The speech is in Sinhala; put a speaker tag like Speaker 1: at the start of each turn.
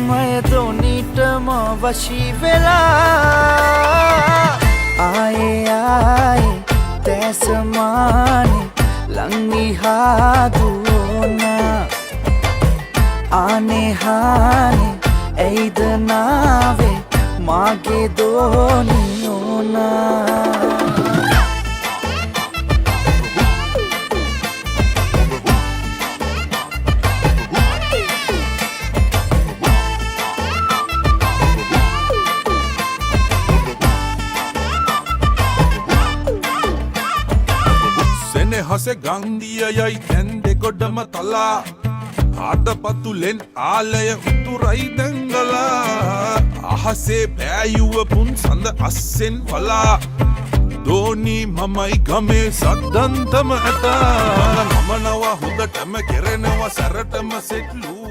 Speaker 1: තන්මය දෝනිටම වශී වෙලා. ආයේ ආයේ තැසමානේ ලංවිහා දුවනා. ආනේ හානේ ඇයිද නාවේ මාගේ දෝනි ඕනා.
Speaker 2: සෙනෙහස ගංදියයයි දැන් දෙගොඩම තලා. හාටපතුලෙන් ආලය උතුරයි දැංගලා. අහසේ පෑයුව පුන් සඳ අස්සෙන් වලා. දෝනි මමයි ගමේ සද්දන්තම ඇතා. නමනවා හොඳටම කෙරෙනවා සැරටම සෙට්ලු.